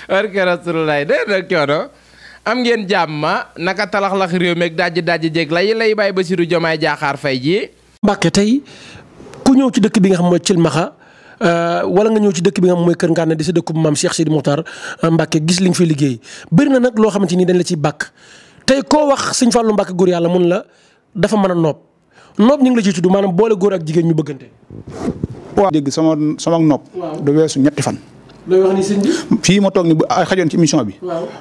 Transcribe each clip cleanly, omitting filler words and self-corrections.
barke Rasulullah de nag coono am ngeen jàmma naka talax-lax réew meeg dajji jéeg lay bàyyi Bassirou Diomaye Diakhar Faye ji. Mbàkke tey ku ñëw ci dëkk bi nga xam mooy Cilmaxa wala nga ñëw ci dëkk bi nga xam mooy Kër Ngane di sa dëkku maam Cheikh Sidi Mokhtar Mbàkke gis li nga fi liggéey bëri na nag loo xamante ni dañ la ciy bàkk tey koo wax sëñ Fallou Mbàkke góor yàlla mun la dafa mën a noob ñu ngi la ciy tudd maanaam boole góor ak jigéen ñu bëggante. waaw dégg sama nopp. du weesu ñetti fan. looy wax ni sëñ bi. fii ma toog ni bu xajoon ci émission bi.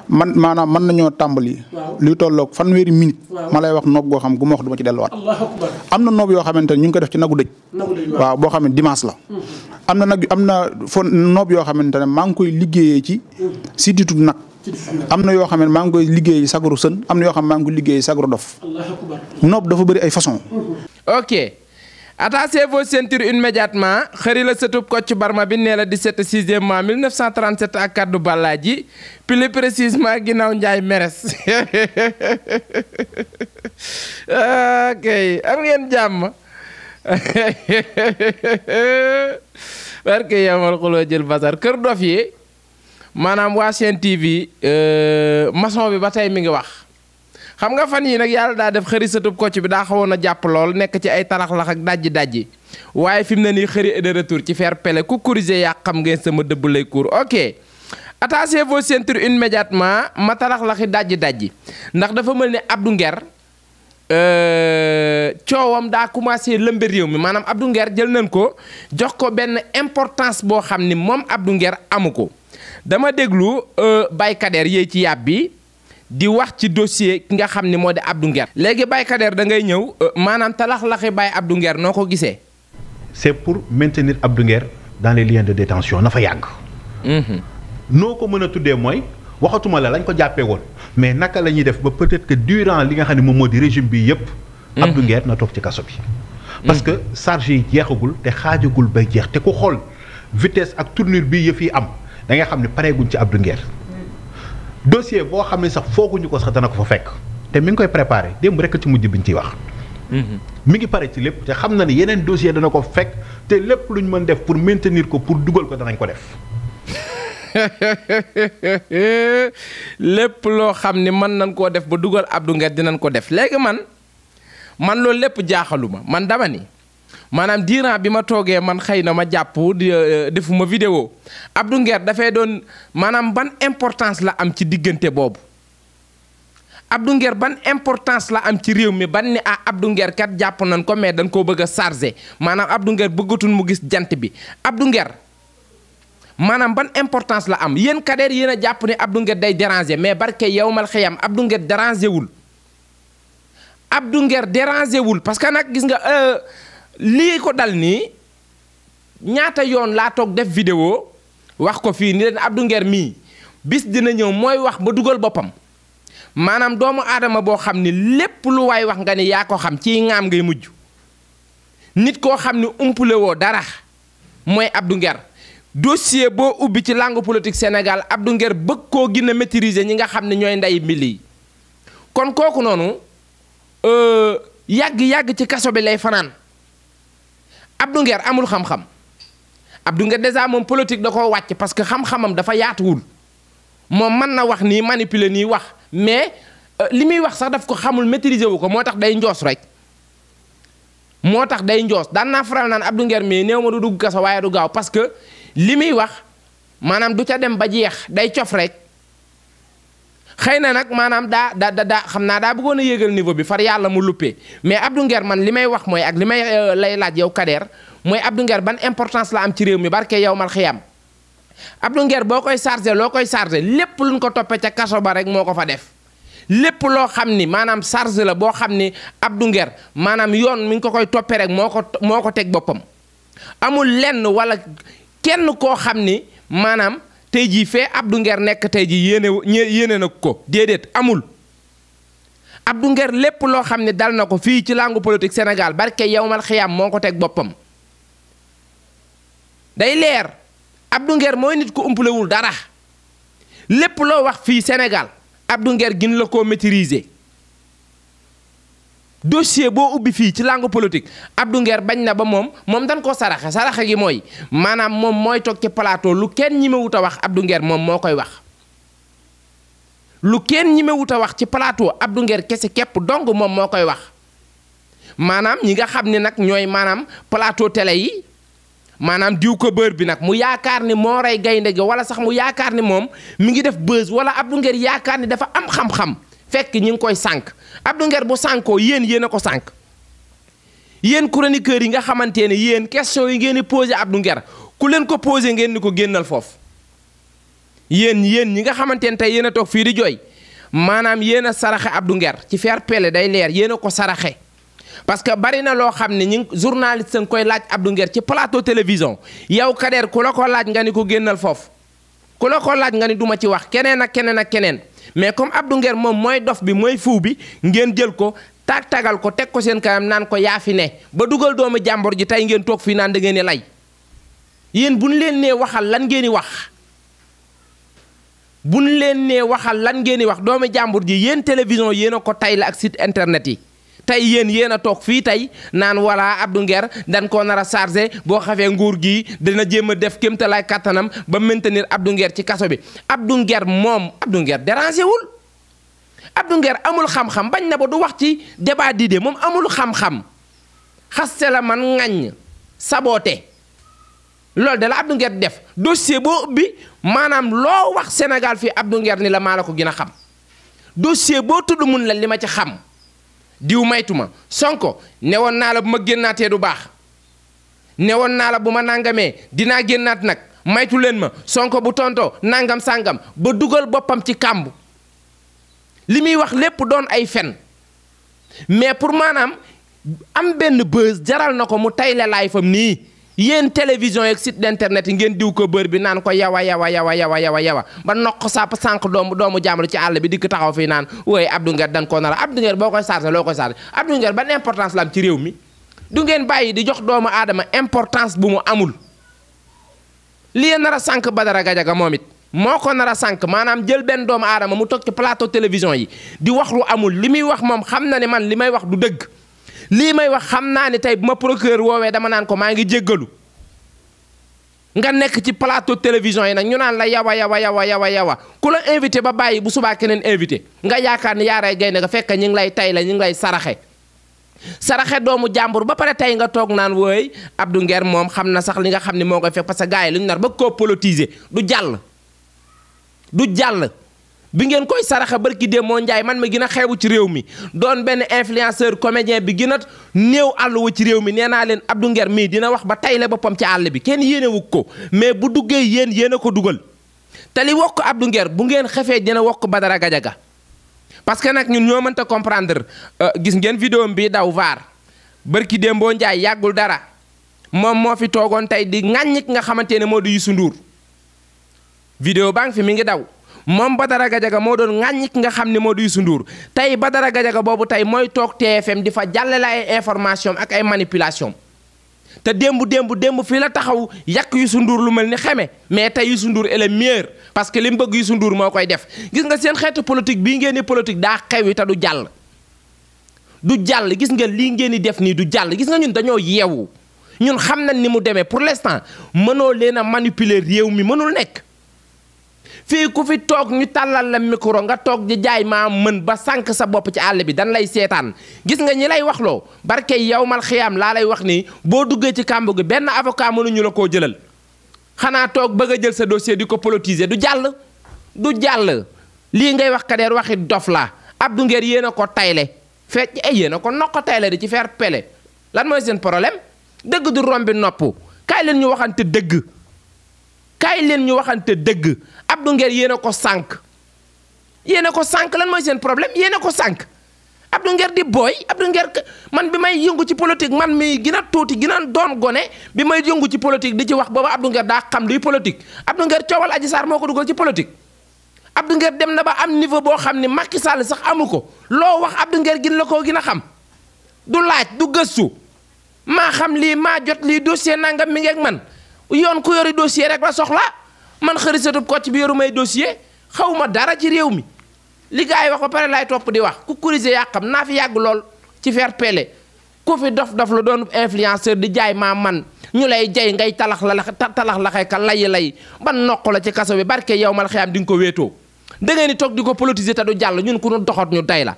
man maanaam mën nañoo tàmbali. luy tolloog fanweeri minute. ma lay wax noob goo xam gu ma wax du ma ci delluwaat. am na noob yoo xamante ne ñu ngi ko def ci nagu dëj. waaw boo xam ne dimanche la. am na noob yoo xamante ne maa ngi koy liggéeyee ci sidditu nag. am na yoo xam ne maa ngi koy liggéey sagaru sën am na yoo xam ne maa ngi koy liggéey sagaru dof. noob dafa bëri ay façon. ok. attachez vos ceintures immédiatement xëri la sëtub Kocc Barma bi nee la 17 6e mois 1937 ak kaddu Ballaaji plus précisément ginnaaw Njaay Meres ok am ngeen jàmm barke yamal xuloo jël basar kër dof yi maanaam waa Sen TV maçon bi ba tey mi ngi wax xam nga fan yii nag yàlla daa def xëri satub Kocc bi daa xawoon a jàpp lool nekk ci ay taraxlax ak dajji waaye fi mu ne nii xëri est de retour ci faire pele ku corriger yaa xam ngeen sama dëbb lay cour ok attachez vos ceintures immédiatement ma taraxlaxi dajji ndax dafa mel ni Abdou Nguer coowam daa commencé lëmbe réew mi maanaam Abdou Nguer jël nañ ko jox ko benn importance boo xam ni moom Abdou Nguer amu ko dama déglu baykadeer yéey ci yàb bi di wax ci dossier ki nga xam ni moo di Abdou Nguer léegi baykadeer da ngay ñëw maanaam talax-laxi Baye Abdou Nguer noo ko gisee. c'est pour maintenir Abdou Nguer dans les liens de détention na fa yàgg. noo ko mën a tuddee mooy waxatuma la lañ ko jàppee woon mais naka la ñuy def ba peut-être que durant li nga xam ne moom moo di régime bi yépp Abdou Nguer na toog ci kaso bi. parce que charge yi jeexagul te xaajagul bay jeex te ku xool vitesse ak tournure bi yëf yi am da nga xam ne pareeguñ ci Abdou Nguer. dossier boo xam ne sax fooguñu ko sax dana ko fa fekk te mi ngi koy préparé démb rek ci mujj biñ ciy wax. mi ngi pare ci lépp te xam na ne yeneen dossier dana ko fekk te lépp luñ mën def pour maintenir ko pour dugal ko danañ ko def. lépp loo xam ni mën nañ koo def ba dugal Abdou Nguer dinañ ko def léegi man loolu lépp jaaxaluma man dama ni maanaam diiran bi ma toogee man xëy na ma jàpp defuma vidéo Abdou Nguer dafay doon maanaam ban importance la am ci diggante boobu Abdou Nguer ban importance la am ci réew mi ban ni Abdou Nguer kat jàpp nañ ko mais dañ koo bëgg a chargé maanaam Abdou Nguer bëggatul mu gis jant bi Abdou Nguer maanaam ban importance la am yéen kadeer yéen a jàpp ne Abdou Nguer day déranger mais barke yow mal xëyam Abdou Nguer déranger wul Abdou Nguer déranger wul parce que nag gis nga lii ko dal nii ñaata yoon laa toog def vidéo wax ko fii ni leen Abdou Nguer mii bis dina ñëw mooy wax ba dugal boppam maanaam doomu aadama boo xam ni lépp lu waay wax nga ni yaa ko xam ci ngaam ngay mujj nit koo xam ni umpule woo dara mooy Abdou Nguer dossier boo ubbi ci langue politique Sénégal Abdou Nguer bëgg koo gën a maîtriser ñi nga xam ne ñooy ndey mbili yi kon kooku noonu yàgg ci kaso bi lay fanaan Abdou Nguer amul xam-xam Abdou Nguer déjà moom politique da koo wàcc parce que xam-xamam dafa yaatuwul moom mën na wax nii manipuler nii wax mais li muy wax sax daf ko xamul maîtriser wu ko moo tax day njoos rek moo tax day njoos daan naa faral naan Abdou Nguer mii néew ma du dugg kaso waaye du gaaw parce que li muy wax maanaam du ca dem ba jeex day cof rek xëy na nag maanaam daa xam naa daa bëggoon a yéegal niveau bi far yàlla mu luppee mais Abdou Nguer man li may wax mooy ak li may lay laaj yow Kader mooy Abdou Nguer ban importance la am ci réew mi barke yow mal xiyam Abdou Nguer boo koy chargé loo koy chargé lépp luñ ko toppee ca kaso ba rek moo ko fa def lépp loo xam ni maanaam charge la boo xam ni Abdou Nguer maanaam yoon mi ngi ko koy toppee rek moo ko teg boppam amul lenn wala kenn koo xam ni maanaam tey jii fee Abdou Nguer nekk tey jii yéene na ko déedéet amul Abdou Nguer lépp loo xam ne dal na ko fii ci langue politique Sénégal barke yowmal xiyaam moo ko teg boppam day leer Abdou Nguer mooy nit ku umpalewul dara lépp loo wax fii Sénégal Abdou Nguer gin la koo maîtriser dossier boo ubbi fii ci langue politique Abdou Nguer bañ na ba moom dañ koo saraxe gi mooy maanaam moom mooy toog ci plateau lu kenn ñi ma wut a wax Abdou Nguer moom moo koy wax lu kenn ñi ma wut a wax ci plateau Abdou Nguer kese képp dong moom moo koy wax maanaam ñi nga xam ne nag ñooy maanaam plateau télé yi maanaam diw ko bër bi nag mu yaakaar ni moo rey gaynde gi wala sax mu yaakaar ni moom mi ngi def buzz wala Abdou Nguer yaakaar ni dafa am xam-xam fekk ñi ngi koy sànq Abdou Nguer bu sànkoo yéen a ko sànq yéen chroniqueurs yi nga xamante ne yéen question yi ngeen di posé Abdou Nguer ku leen ko posé ngeen ni ko génnal foofu yéen ñi nga xamante ne tey yéen a toog fii di jooy maanaam yéen a saraxe Abdou Nguer ci fair play day leer yéen a ko saraxe parce que bari na loo xam ne ñi journaliste nga koy laaj Abdou Nguer ci plateau télévision yow Kader ku la ko laaj nga ni ko génnal foofu ku la ko laaj nga ni duma ci wax keneen ak keneen mais comme Abdou Nguer moom mooy dof bi mooy fuu bi ngeen jël ko tagal ko teg ko seen kanam naan ko yaa fi ne ba dugal doomu jàmbur ji tey ngeen toog fii naan da ngeen di lay yéen bu ñu leen nee waxal lan ngeen di wax bu ñu leen nee waxal lan ngeen di wax doomu jàmbur ji yéen télévision yéen a ko tay la ak site internet yi tey yéen a toog fii tey naan wala Abdou Nguer dañ koo nar a chargé boo xafee nguur gi dina jéem a def kéemtalaay kattanam ba maintenir Abdou Nguer ci kaso bi Abdou Nguer moom Abdou Nguer dérangé wul Abdou Nguer amul xam-xam bañ na ba du wax ci débat d'idées moom amul xam-xam xaste la man ŋaññ saboote loolu de la Abdou Nguer def dossier boo ubbi maanaam loo wax Sénégal fii Abdou Nguer ni la maa la ko gën a xam dossier boo tudd mun la li ma ci xam diw maytuma Sonko newoon naa la bu ma génnaatee du baax newoon naa la bu ma nangamee dinaa génnaat nag maytu leen ma Sonko bu tontoo nangam sàngam ba dugal boppam ci kàmb li muy wax lépp doon ay fen mais pour maanaam am benn buzz jaral na ko mu tayle laay fam nii yéen télévision yeeg site d'internet yi ngeen diw ko bër bi naan ko yawa ba noq sàpp sànq doomu jàmbur ci àll bi dikk taxaw fii naan wooy Abdou Nguer dañ koo nar a Abdou Nguer boo koy chargé loo koy chargé Abdou Nguer ban importance la am ci réew mi du ngeen bàyyi di jox doomu aadama importance bu mu amul li nar a sànq Badara Gadiaga moom it moo ko nar a sànq maanaam jël benn doomu aadama mu toog ci plateau télévision yi di wax lu amul li muy wax moom xam na ne man li may wax du dëgg lii may wax xam naa ne tey bu ma procureur woowee dama naan ko maa ngi jéggalu nga nekk ci plateau télévision yi nag ñu naan la yawa ku la invité ba bàyyi bu subaa keneen invité nga yaakaar ni yaaray gaynde nga fekk ñi ngi lay tay la ñi ngi lay saraxe doomu jàmbur ba pare tey nga toog naan wooy Abdou Nguer moom xam na sax li nga xam ne moo koy fekk parce que gars yi lu ñu nar ba koo politiser du jàll bi ngeen koy saraxa barki dee moo njaay man ma gën a xeebu ci réew mi doon benn influenceur comédien bi gën a néew àll wu ci réew mi nee naa leen Abdou Nguer mii dina wax ba tayle boppam ci àll bi kenn yéenewu ko mais bu duggee yéen a ko dugal te li wokk Abdou Nguer bu ngeen xefee dina wokk Badara Gadiaga parce que nag ñun ñoo mënta comprendre gis ngeen vidéo bi daw vaar barki dee moo njaay yàggul dara moom moo fi toogoon tey di ŋàññi ki nga xamante ne moo di Youssou Ndour vidéo baa ngi fi mi ngi daw moom Badara Gadiaga moo doon ŋàññi ki nga xam ne moo di Youssou Ndour tey Badara Gadiaga boobu tey mooy toog TFM di fa jàllale ay information ak ay manipulation te démb fii la taxaw yàq Youssou Ndour lu mel ni xeme mais tey Youssou Ndour est le meilleur parce que li mu bëgg Youssou Ndour moo koy def gis nga seen xeetu politique bii ngeen di politique daa xewi te du jàll gis nga lii ngeen di def nii du jàll gis nga ñun dañoo yeewu ñun xam nañ ni mu demee pour l'instant mënoo leen a manipuler réew mi mënul nekk fii ku fi toog ñu tàllal la micro nga toog di jaay maa mën ba sànq sa bopp ci àll bi dan lay seetaan gis nga ñi lay wax loo barke yow mal xiyaam laa lay wax ni boo duggee ci kàmb gi benn avocat mënuñu la koo jëlal xanaa toog bëgg a jël sa dossier di ko politiser du jàll lii ngay wax Kader waxi dof la Abdou Nguer yéen a ko tayle fekk yéen a ko noq tayle di ci faire pele lan mooy seen problème dëgg du rombi nopp kaay leen ñu waxante dëgg Abdou Nguer yéen a ko sànq lan mooy seen problème yéen a ko sànq Abdou Nguer di booy Abdou Nguer man bi may yëngu ci politique man mi gën a tuuti gën a doon gone bi may yëngu ci politique di ci wax booba Abdou Nguer daa xam luy politique Abdou Nguer coowal Adji Sarr moo ko dugal ci politique Abdou Nguer dem na ba am niveau boo xam ni Macky Sall sax amu ko loo wax Abdou Nguer gën la koo gën a xam du laaj du gëstu maa xam lii maa jot lii dossier nangam mi ngi ak man yoon ku yori dossier rek la soxla man xërisatub Kocc bi yoru may dossier xaw ma dara ci réew mi li gars yi wax ba pare laay topp di wax ku kurise yaa xam naa fi yàgg lool ci fair play ku fi dof la doon influenceur di jaay maa man ñu lay jay ngay talax la ka lay ban noq la ci kaso bi barke yow mal xiyaam di nga ko wéetoo da ngeen di toog di ko politiser te du jàll ñun ku ñu doxat ñu tey la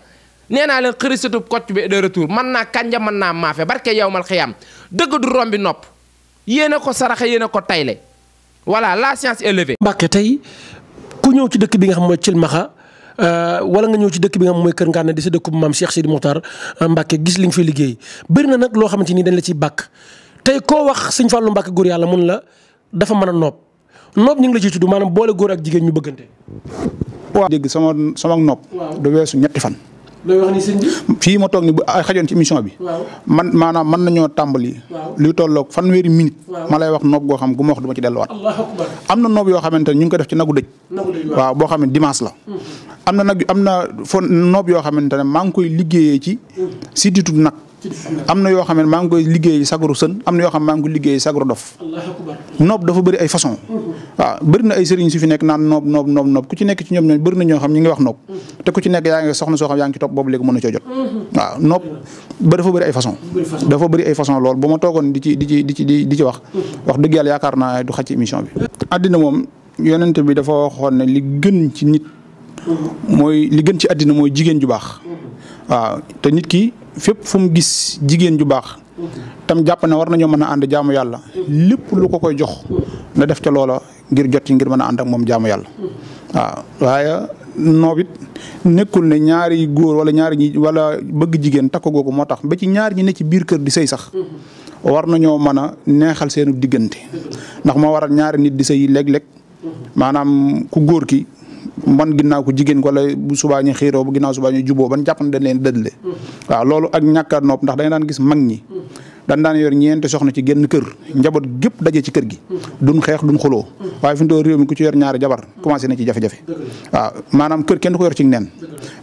nee naa leen xërisatub kocc bi de retour mën naa kanja mën naa maafe barke yow mal xiyaam dëgg du rombi nopp yéen a ko saraxe yéen a ko tayle voilà la science est levée. Mbacke tey ku ñëw ci dëkk bi nga xam mooy Thilmakha wala nga ñëw ci dëkk bi nga xam mooy Kër Ngana di sa dëkku maam Cheikh Sidi Mokhtar Mbacke gis li nga fi liggéey bëri na nag loo xamante ni dañ la ciy bàkk tey koo wax sëñ Fallou Mbacke góor yàlla mun la dafa mën a noob ñu ngi la ciy tudd maanaam boole góor ak jigéen ñu bëggante. waaw dégg sama nopp. du weesu ñetti fan. looy wax ni sëñ bi. fii ma toog ni bu ay xajoon ci émission bi. man maanaam mën nañoo tàmbali. luy tolloog fanweeri minute. ma lay wax noob goo xam gu ma wax du ma ci delluwaat. am na noob yoo xamante ne ñu ngi ko def ci nagu dëj. waaw boo xam ne dimanche la. am na noob yoo xamante ne maa ngi koy liggéeyee ci sidditu nag. am na yoo xam ne maa ngi koy liggéey sagaru sën am na yoo xam ne maa ngi koy liggéey sagaru dof. noob dafa bëri ay façon waaw bëri na ay sëriñ si fi nekk naan noob ku ci nekk ci ñoom ñooy bëri na ñoo xam ñi ngi wax noob te ku ci nekk yaa ngi soxna soo xam yaa ngi ci topp boobu léegi mën na coo jot waaw noob ba dafa bëri ay façon lool bu ma toogoon di ci wax dëgg yàlla yaakaar naa du xaj ci émission bi. àddina moom yonent bi dafa waxoon ne li gën ci nit mooy li gën ci àddina mooy jigéen ju baax waaw te nit ki fépp fu mu gis jigéen ju baax tam jàpp ne war nañoo mën a ànd jaamu yàlla lépp lu ko koy jox na def ca loola ngir jot ci ngir mën a ànd ak moom jaamu yàlla waaw waaye noob it nekkul ne ñaari góor wala ñaari ñi wala bëgg jigéen takk googu moo tax ba ci ñaar ñi ne ci biir kër di sëy sax war nañoo mën a neexal seenu diggante ndax moo waral ñaari nit di sëy léeg-léeg maanaam ku góor ki man ginnaaw ko jigéen ko wala bu subaa ñu xiiroo bu ginnaaw subaa ñu juboo ban jàpp ne dañ leen dëddle waaw loolu ak ñàkk a nopp ndax da nga daan gis mag ñi dañ daan yor ñeenti soxna ci genn kër njaboot gépp daje ci kër gi duñ xeex duñ xuloo waaye fi mu toll réew mi ku ci yor ñaari jabar commencé na ci jafe-jafe waaw maanaam kër kenn du ko yor ci nen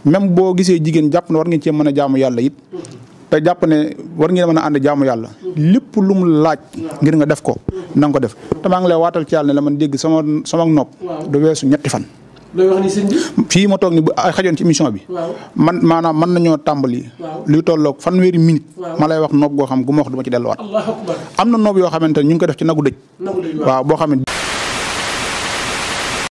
même boo gisee jigéen jàpp ne war ngeen cee mën a jaamu yàlla it te jàpp ne war ngeen mën a ànd jaamu yàlla lépp lu mu laaj ngir nga def ko na nga ko def te maa ngi lay waatal ci yàlla ne la man dégg sama nopp du weesu ñetti fan. looy wax ni sëñ bi. fii ma toog ni bu ay xajoon ci émission bi. man maanaam mën nañoo tàmbali. luy tolloog fanweeri minute. ma lay wax noob goo xam gu ma wax du ma ci delluwaat. am na noob yoo xamante ne ñu ngi ko def ci nagu dëj. waaw boo xam ne